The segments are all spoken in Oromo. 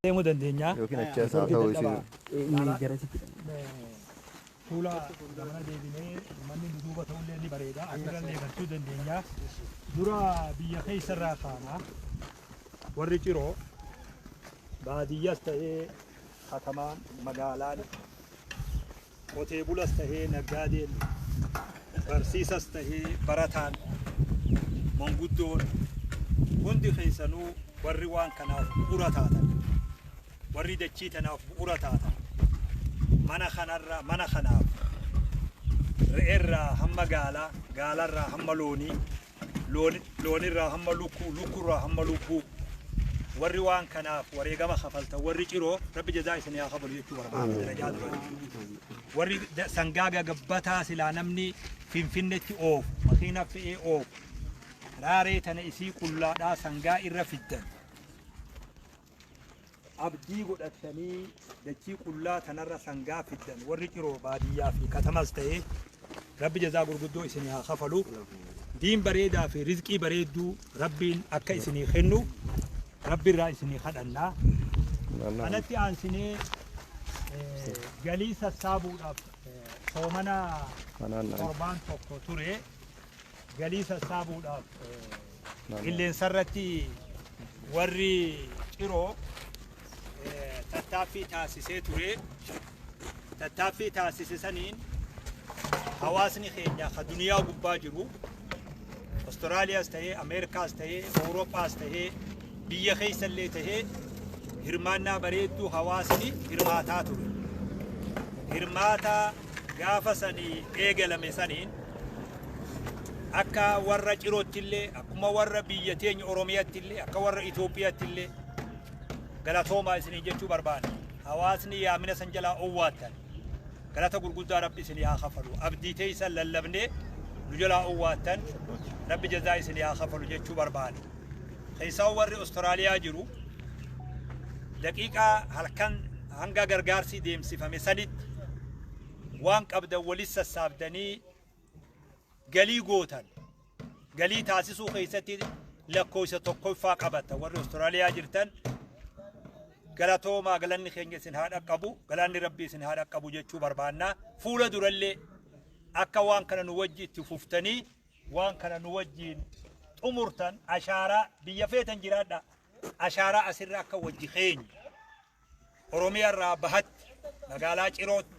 Deemuu dandeenya. Yookiin achi as haa ta'u isin. Inni garasitti. Fuula gamana deebinee manni nu duuba ta'ullee ni bareeda. Asirrallee galchuu dandeenya. Dura biyya keessarraa kaana. Warri Ciroo baadiyyaas ta'ee katamaan magaalaan, qotee bulas tahee naggaadeen, barsiisas tahee barataan, manguddoon, hundi keessanuu warri waan kanaaf bu'ura taatan, warri dachii tanaaf bu'ura taatan, mana kanarraa mana kanaaf re'eerraa hamma gaalaa, gaalarraa hamma loonii, loonirraa hamma lukkuu, lukkurraa hamma lubbuu, warri waan kanaaf wareegama kafaltan warri Ciroo, Rabbi jazaa isin haa kafalu jechuu barbaada darajaa duraatti. Warri sangaa gagabbataa silaa namni Finfinnetti oofu, makiina fe'ee oofu, raaree tana isii qullaadhaa sangaa irra fiddan. Abdii godhattanii dachii qullaa tanarra sangaa fiddan warri Ciroo baadiyyaa fi katamas ta'ee, Rabbi jazaa gurguddoo isinii haa kafalu. Diin bareedaa fi rizqii bareedduu Rabbiin akka isinii kennu Rabbi irraa isinii kadhannaa. Kanatti aansinee galii sassaabuudhaaf soomana torbaan tokko ture, galii sassaabuudhaaf qilleensarratti warri Ciroo tattaaffii taasisee ture. Tattaaffii taasise saniin hawaasni keenya ka duniyaa gubbaa jiru, Austraaliyaas ta'ee, Ameerikaas ta'ee, Awurooppaas ta'ee, biyya keessallee ta'ee, hirmaannaa bareedduu hawaasni hirmaataa ture. Hirmaata gaafa sanii eegalame saniin akka warra Cirootti illee, akkuma warra biyya teenya Oromiyaatti illee, akka warra Itoophiyaatti illee galatoomaa isinii jechuu barbaada. Hawaasni yaamina san jalaa owwaattan, galata gurguddaa Rabbi isinii haa kafalu. Abdii teessan lallabnee nu jalaa owwaattan, Rabbi jazaa isinii haa kafalu jechuu barbaada. Keessaa warri Austraaliyaa jiru daqiiqaa halkan hanga gargaarsi deemsifame sanitti waan qabdan walis sassaabdanii galii gootan. Galii taasisuu keessatti lakkoofsa tokkoffaa qabata. Warri Austraaliyaa jirtan galatoomaa, galanni keenya isin haa dhaqqabu, galanni Rabbi isin haa dhaqqabu jechuu barbaanna. Fuula durallee akka waan kana nu wajji itti fuftanii waan kana nu wajjiin xumurtan, ashaaraa biyya feetan jiraadha. Ashaaraa asirra akka wajji keenya Oromiyaa irraa bahatti magaalaa Cirootti,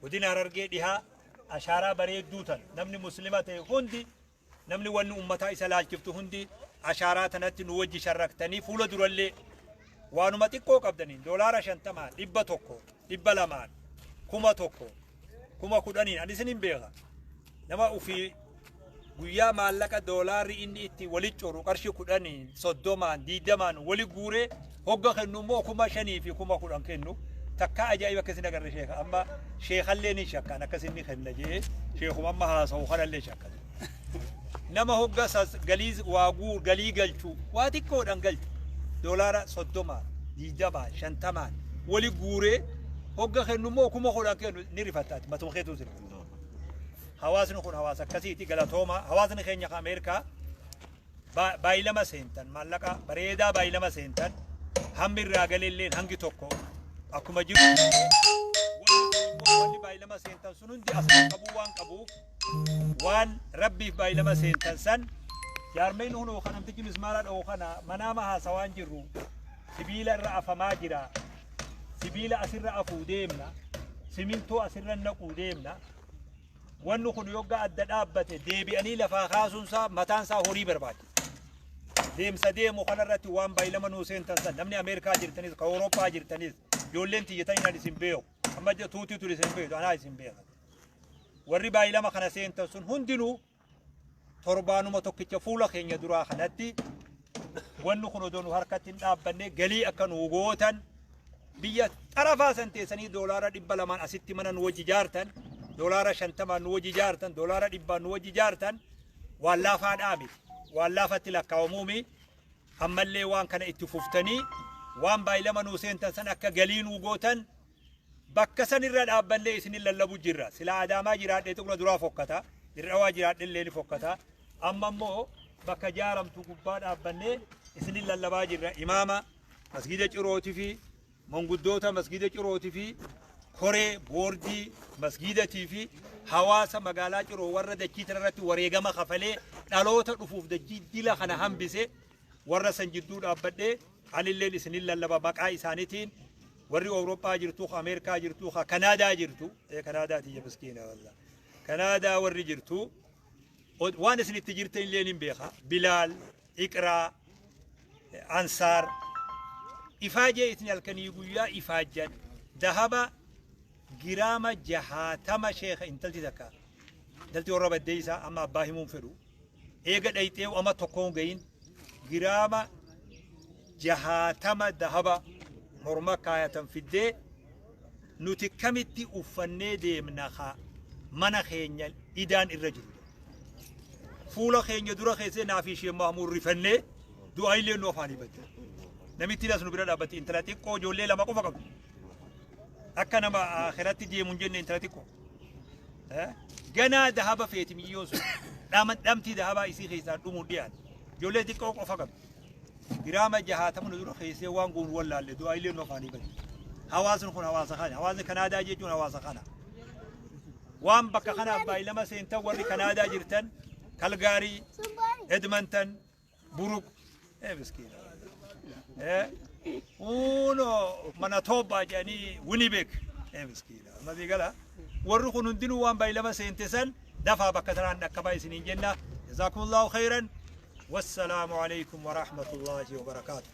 godina Harargee Dhihaa, ashaaraa bareedduu tan namni Muslima ta'e hundi, namni wanni ummataa isa laalchiftu hundi ashaaraa tanatti nu wajji sharraktanii fuula durallee waanuma xiqqoo qabdaniin $50n, 100, 200n, 1000, 10,000n, ani isin hin beeka. Nama ofii guyyaa maallaqa doolaarri inni itti wali coru qarshii 10n, 30n, 20n wali guuree hogga kennu immoo 5,000 fi 10,000 kennu. Takkaa ajaa'iba akkasin agarre sheeka. Amma sheekallee ni shakkaan akkasin ni kenna jee, sheekuma amma haasa'u kanallee shakkan. Nama hogga galii waa guur galii galchu waa xiqqoodhaan galchu $30n, 20n, 50n wali guuree hogga kennu immoo 10,000 kennu ni rifattaati, matuma keetuu sirba. Hawaasni kun hawaasa akkasiiti, galatooma. Hawaasni keenya kan Ameerikaa baay'ilama seentan, maallaqa bareedaa baay'ilama seentan, hammi irraa galeelleen hangi tokko akkuma jiru, wanni baay'ilama seentan sun hundi as qabuu waan qabuuf, waan Rabbiif baay'ilama seentan san jaarmeen hunoo kan namtichi mismaara dha'u kana manaama haasawaan jirru sibiila irra afamaa jira. Sibiila asirra afuu deemna. Simintoo asirra naquu deemna. Wanni kun yogga adda dhaabbate deebi'anii lafaa kaasuun isaa mataan isaa horii barbaachisa. Deemsa deemu kanarratti waan baay'ilama nuu seentan san namni Ameerikaa jirtanis, ka Awurooppaa jirtanis, ijoolleen tiyyatanii ani isin beeku. Amma tuutii tun isin beektu, anaa isin beeka. Warri baay'ilama kana seentan sun hundinuu torbaanuma tokkicha fuula keenya duraa kanatti wanni kun odoo nu harkatti hin dhaabbanne galii akka nu gootan, biyya xarafaa san teessanii $200n asitti mana nu wajji ijaartan, $50n nu wajji ijaartan, $100n nu wajji ijaartan, waan laafaadhaa miti, waan laafatti lakkaa'amuumi. Ammallee waan kana itti fuftanii waan baay'ilama nuu seentan san akka galii nuu gootan bakka san irra dhaabbannee isinin lallabu jirra. Silaa Adaamaa jiraadhee xiqquma duraa fokkata, Dirrawaa jiraadhe illee ni fokkata. Amma immoo bakka jaaramtu gubbaa dhaabbannee isinin lallabaa jirra. Imaama Masgiida Cirootii fi manguddoota masgiida Cirootii fi koree boordii masgiidatii fi hawaasa magaalaa Ciroo warra dachii tanarratti wareegama kafalee dhaloota dhufuuf dachii dila kana hambise warra san jidduu dhaabbadhee anilleen isinin lallaba maqaa isaaniitiin. Warri Awurooppaa jirtu, ka Ameerikaa jirtu, ka Kanaadaa jirtu, Kanaadaa tiyya miskiina wallah. Kanaadaa warri jirtu waan isin itti jirtan illee nin beeka. Bilaal, Iqraa, Ansaar ifaajee isin halkanii guyyaa ifaajjan dahaba giraama 60 sheekha intalti takka. Intalti warra baddeessaa amma abbaa himuun fedhu. Eega dhayxee amma tokkoon gahin giraama 60 dahaba morma kaayatan fiddee nuti kamitti uffannee deemna ka mana keenya idaan irra jiru. Fuula keenya dura keessee naaf ishee Mahmuud rifannee du'aa illee nu afaanii badde. Namitti as nu bira dhaabbatti intala xiqqoo ijoollee lama qofa qabdi. Akka nama akhiratti deemu hin jenne intala xiqqoo. Ganaa dahaba feeti miyyoon sun. Dhamtii dahabaa isii keessaa dhumuun dhiyaate. Ijoollee xiqqoo qofa qabdi. Giraama 60 nu dura keessee waan goonu wallaalle du'aa illee nu afaanii badde. Hawaasni kun hawaasa kana. Hawaasni Kanaadaa jechuun hawaasa kana. Waan bakka kanaaf baay'ilama seentan warri Kanaadaa jirtan Kalgaarii, Edmonton, Buruk, miskiina. Uno Manitoba jedhanii Winnipeg, miskiina. Amma gala warri kun hundinuu waan baay'ilama seente san dafaa bakka tanaan dhaqqabaa isiniin jenna. Jazaakumullahu khairan. Wassalaamu alaikum wa rahmatullahi wa barakaatuh.